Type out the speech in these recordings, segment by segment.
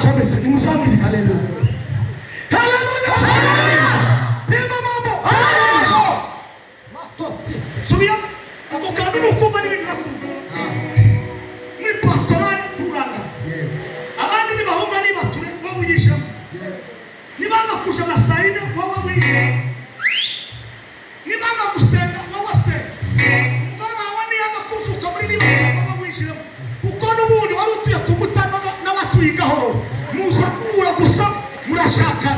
Komeze nimuzamure. Haleluya, haleluya, haleluya! Pima mambo. Subiya ako kantu ni ukumva n'ibintu nakumva muri pastorale turanga. Abandi nibahunga nibature, wowe uyishemo. Nibanga kuja na saa 4, wowe wishemo. Nibanga gusenga, wowe senga. Umugore wawe niyanga kuzuka muri nibature, wowe winjiremo, kuko n'ubundi wari utuye ku Mutama n'abatuye i Gahororo muza guhura gusa murashaka,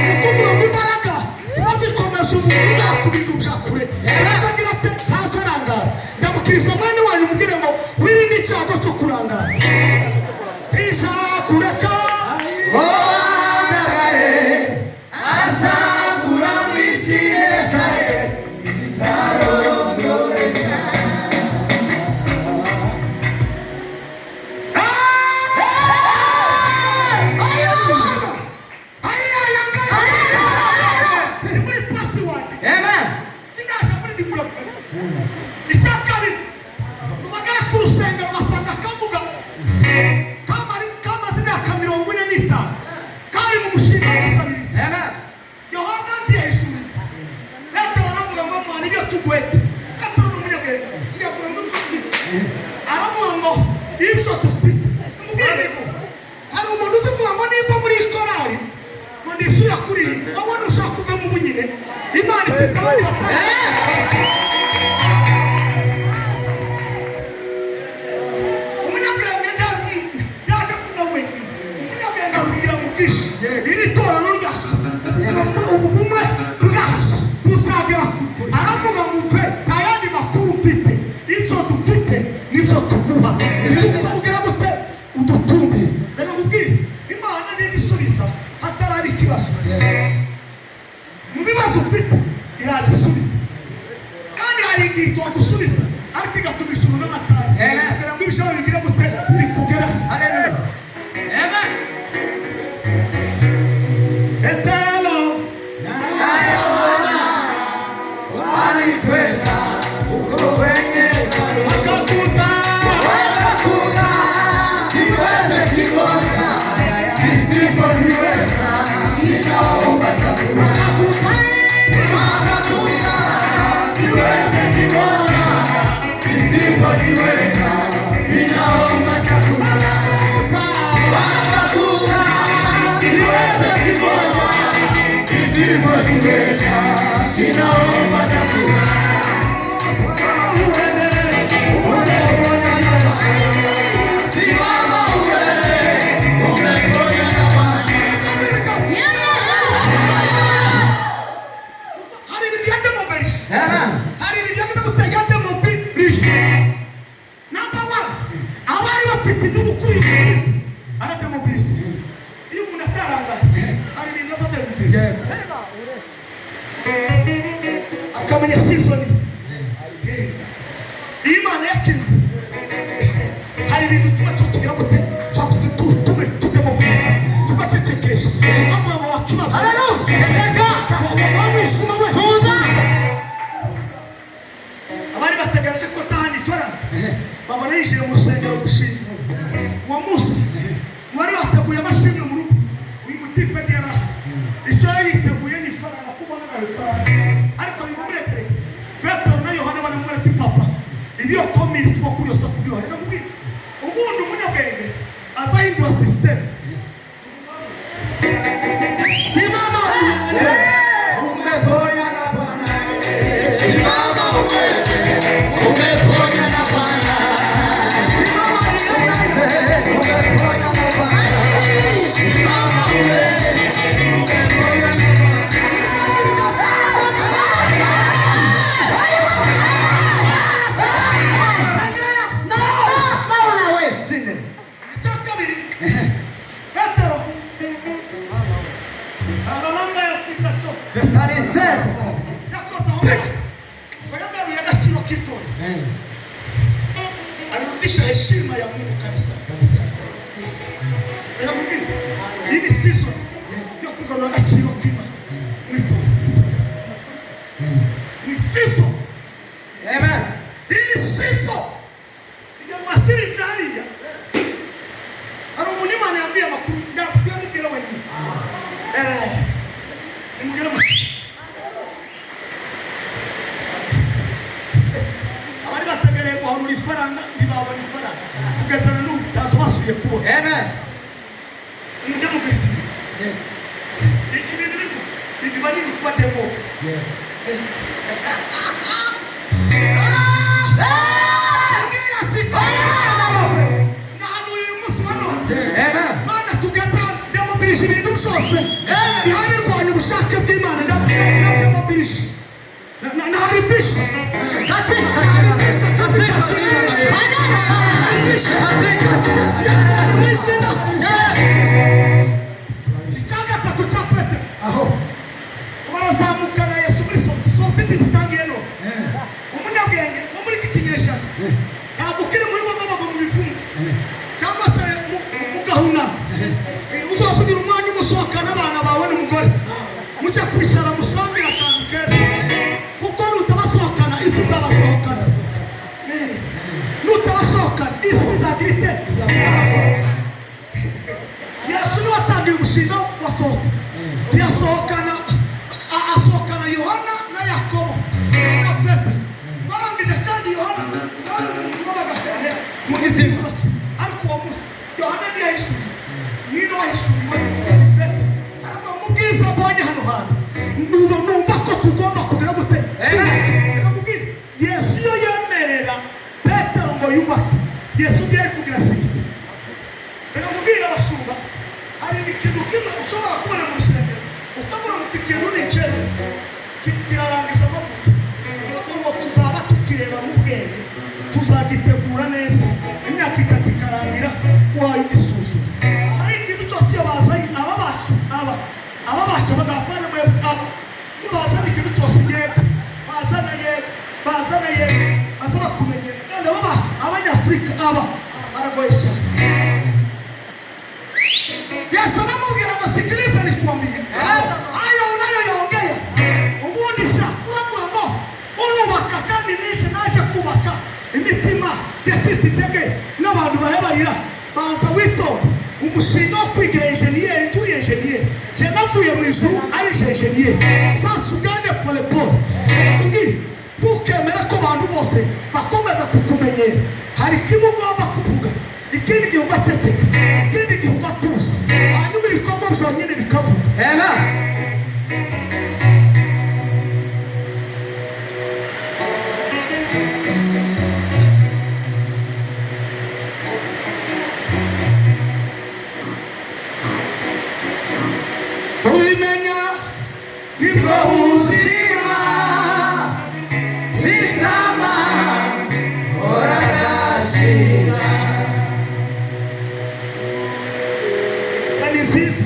kuko ngo imbaraga ziba zikomeza umuntu bwa ku bintu bya kure, ntazagira ate? Ntazarangara. Ndamukiriza mwene wanyu, mubwire ngo wirinde icyago cyo kurangara, izakureka. Wandagaye azakura mu ishiresa ye izarondoreka. Ni muri pasi wanjye. Amen. Sindaje muri digura. Icya kabiri, bagera ku rusengero basanga akamuga kamaze imyaka 45 kari mu mushinga wo gusabiriza. Amen. Yohana ntiyahishuriye. Petero aravuga ngo: "Mwana, ibyo tugwete." Petero ni umunyabwenge, kiyavuga ngo ibyo, aravuga ngo ibyo dufite. Mubwire ngo hari umuntu utuvuga ngo niba muri iyi korari ngo ndisubira kuririmba. Wowe nushaka kuvamo ubu nyine, Imana ifite abandi batari. Umunyabwenge ntazi yaje kuba wenyine. Umunyabwenge avugira mu bwinshi. Iri torero ryacu, ubu bumwe bwacu buzagera kure. Aravuga ngo mve, nta yandi makuru ufite, ibyo dufite nibyo tuguha. Icyo ukubwira gute udutumbi. Reka nkubwire, Imana niyo isubiza hatarari ikibazo. Mu bibazo ufite iraje isubiza, kandi hari igihe itogusubiza ariko igatumisha umuntu n'amatara Amen. kugira ngo ibishobora bigire gute? Bikugeraho. Hallelujah. Amen. Petero Na Yohana walikwenda huko kwenye hekalu. Akakuta wakakuta kiwete kimoja kisichojiweza kinaomba chakula. Akakuta. Wakakuta kiwete kimoja kisichojiweza kinaomba chakula. Wakakuta kiwete kimoja kisichojiweza kinaomba chakula. Simama uende, umeponya na Bwana. Hari ibintu yademobilije. Amen. Hari ibintu yagize gute? Yademobilije. Number one, abari bafite inyungu kuri ibi bintu arademobilije. Iyo umuntu atarangaye, hari ibintu aza ademobilije, akamenya season. Iyo Imana yakinwe, hari ibintu tuba tugira gute? Tuba tudemobilije, tugacecekesha, tukavuga ngo wakibazo. Ceceka. Wamwisuma we. Tuza. Abari bategereje ko atahana ifaranga babona yinjiye mu rusengero gushima. Uwo munsi bari bateguye amashimwe mu rugo, uyu mutipe ntiyaraha. Icyo yari yiteguye ni ifaranga, kubona nawe ifaranga, ariko bimurekereke. Petero na Yohana baramubwira ati: "Papa, ibyo komiri tuba kuri yose kubyoha." Reka nkubwire, ubundi umunyabwenge azahindura système. Simama uende. Umeponya na Bwana. Simama uende, umeponya na Bwana. Simama uende. Umeponya na Bwana. Simama uende, umeponya na Bwana. Naona wewe sine. Icya kabiri, Petero araramba yasigasho. Karite. Yakoze aho ngo yagaruye agaciro k'itorero, arudisha heshima ya Mungu kanisa. Reka nkubwire, iyi ni season yo kugarura agaciro k'Imana mu itorero. Ni season. Amen. Iyi ni season. Igihe masiri hariya hari umuntu Imana yambwiye amakuru, ndaza. Ibintu biba nini kuba demo. Ngira sita ndahanuye uyu munsi wa none. Amen. Mana, tugeza ndemobilije ibintu byose biha birwanya ubushake bw'Imana. Ndademobilije, naharibisha, naharibisha katika jina la Yesu. Naharibisha mu izina. Icya gatatu cya Petero, Aho. barazamukana Yesu muri sortie. Sortie ntizitangiye none. Umunyabwenge wo muri iki kinyejana ntabwo ukiri muri bo baba mu bivumu cyangwa se mu gahuna. Uzavugira umwanya umusohokana abana bawe n'umugore, mujya kwicara musangire akantu keza, kuko nutabasohokana isi izabasohokana. Nutabasohokana isi izagira ite? Izabasohokana. Yesu niwe watangiye umushinga wa sortie. Ntiyasohokana, asohokana Yohana na Yakobo na Petero. Barangije kandi Yohana yari umuntu wabaga hehe mu gituza cye, ariko uwo munsi Yohana ntiyahishuriwe. Ninde wahishuriwe? Ni Petero. Aravuga ngo ubwiza mbonye hano hantu, numva ko tugomba kugira gute? Reka nkubwire, Yesu iyo yemerera Petero ngo yubake, Yesu ntiyari kugira succès. Reka nkubwire abashumba, hari ikintu kimwe ushobora kubona mu rusengero ukavuga ngo iki kintu ni icere, kirarangiza amavuta, ukavuga ngo tuzaba tukireba mu bwenge, tuzagitegura neza, imyaka 3 ikarangira wayo ugisuzuma. Ariko ikintu cyose iyo bazanye aba bacu, aba bacu bagapana mwebwe, aba nibazana ikintu cyose, yego bazana, yego bazana, yego baza bakumenyera. Kandi aba bacu Abanyafurika aba baragoye cyane. Yesu anamubwira ngo sikiliza nikuambie, hayo unayoyaongea, ubundi sha uravuga ngo urubaka, kandi nishe naje kubaka imitima yacitse intege n'abantu bahebarira. Baza witonda umushinga wo kwigira enjeniyeri. Turi enjeniyeri, je navuye mu ijuru ari je enjeniyeri. Sasa ugende polepole. Ndakubwira, ntukemere ko abantu bose bakomeza kukumenyera. Hari kimwe ugomba kuvuga, ikindi gihe ugaceceka, ikindi gihe ugatuza, hanyuma ibikorwa byonyine bikavuga. Amen. Ubimenya nibwo buzima. Bisama oragashira. Ni nziza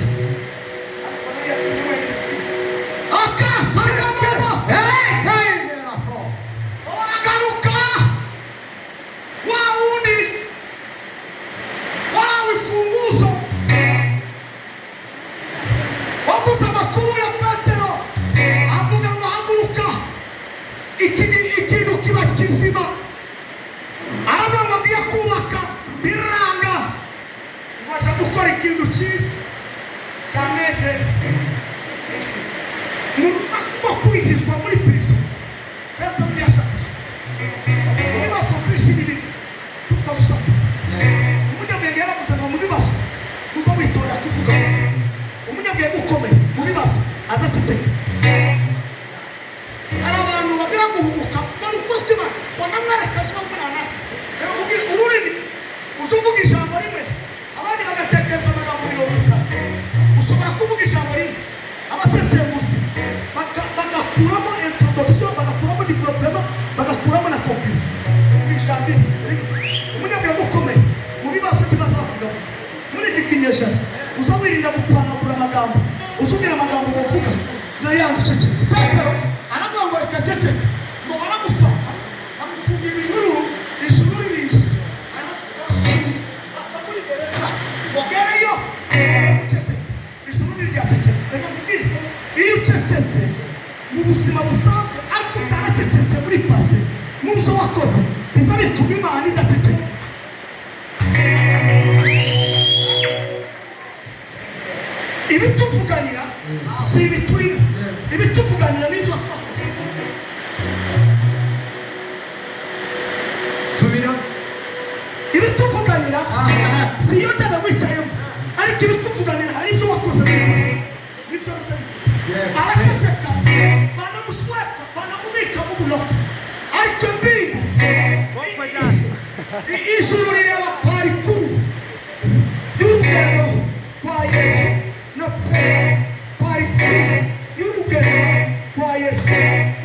aka kagababa. Baragaruka, wa wundi wawe imfunguzo wavuze amakuru ya Petero, avuga ngo haguruka, iki ikintu kiba kizima. Aravuga ngo agiye kubaka, biranga, ubasha gukora ikintu cyiza cyanejeje. Mu rusaku rwo kwinjizwa muri prison, Petero ntiyashakuje. Ibibazo byinshi n'ibindi tukabusakuza. Umunyabwenge yaravuze ngo mu bibazo uza witonda kuvuga. Umunyabwenge ukomeye mu bibazo azaceceka. Hari abantu bagira guhubuka ngo ukuri kw'Imana ngo namwereka ejo umwana. Reka nkubwire, ururimi uza uvuga ijambo rimwe, abandi bagatekereza amagambo 50. Ushobora kuvuga ijambo rimwe, abasesenguzi bagakuramo introduction, bagakuramo development, bagakuramo na conclusion mu ijambo rimwe. Umunyabwenge ukomeye mu bibazo by'ibibazo bavuga muri iki kinyejana, uza wirinda gupangagura amagambo, uza ugira amagambo bavuga n'ayandi uceceka. Petero aravuga ngo reka ceceke, ngo baramufata bamufunga iminyururu, ijuru ribishe bata muri gereza ngo gereyo baramuceceka. Ijuru ntiryaceceka. Reka nkubwire, iyo ucecetse mu buzima busanzwe ariko utaracecetse muri passé, mu byo wakoze, biza bituma Imana idaceceka. Ibituvuganira si ibiturimo, ibituvuganira n'ibyo twakoze. Subira. Ibituvuganira si iyo ntebe wicayemo, ariko ibituvuganira hari ibyo wakoze muri passé. Ijuru rireba parcours y'urugendo rwa Yesu na Petero, parcours y'urugendo rwa Yesu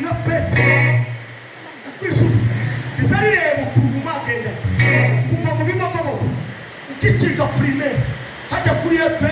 na Petero. Ijuru riza rireba ukuntu mwagenda kuva mu Bibogobogo, ukiciga primaire, hajya kuri EP.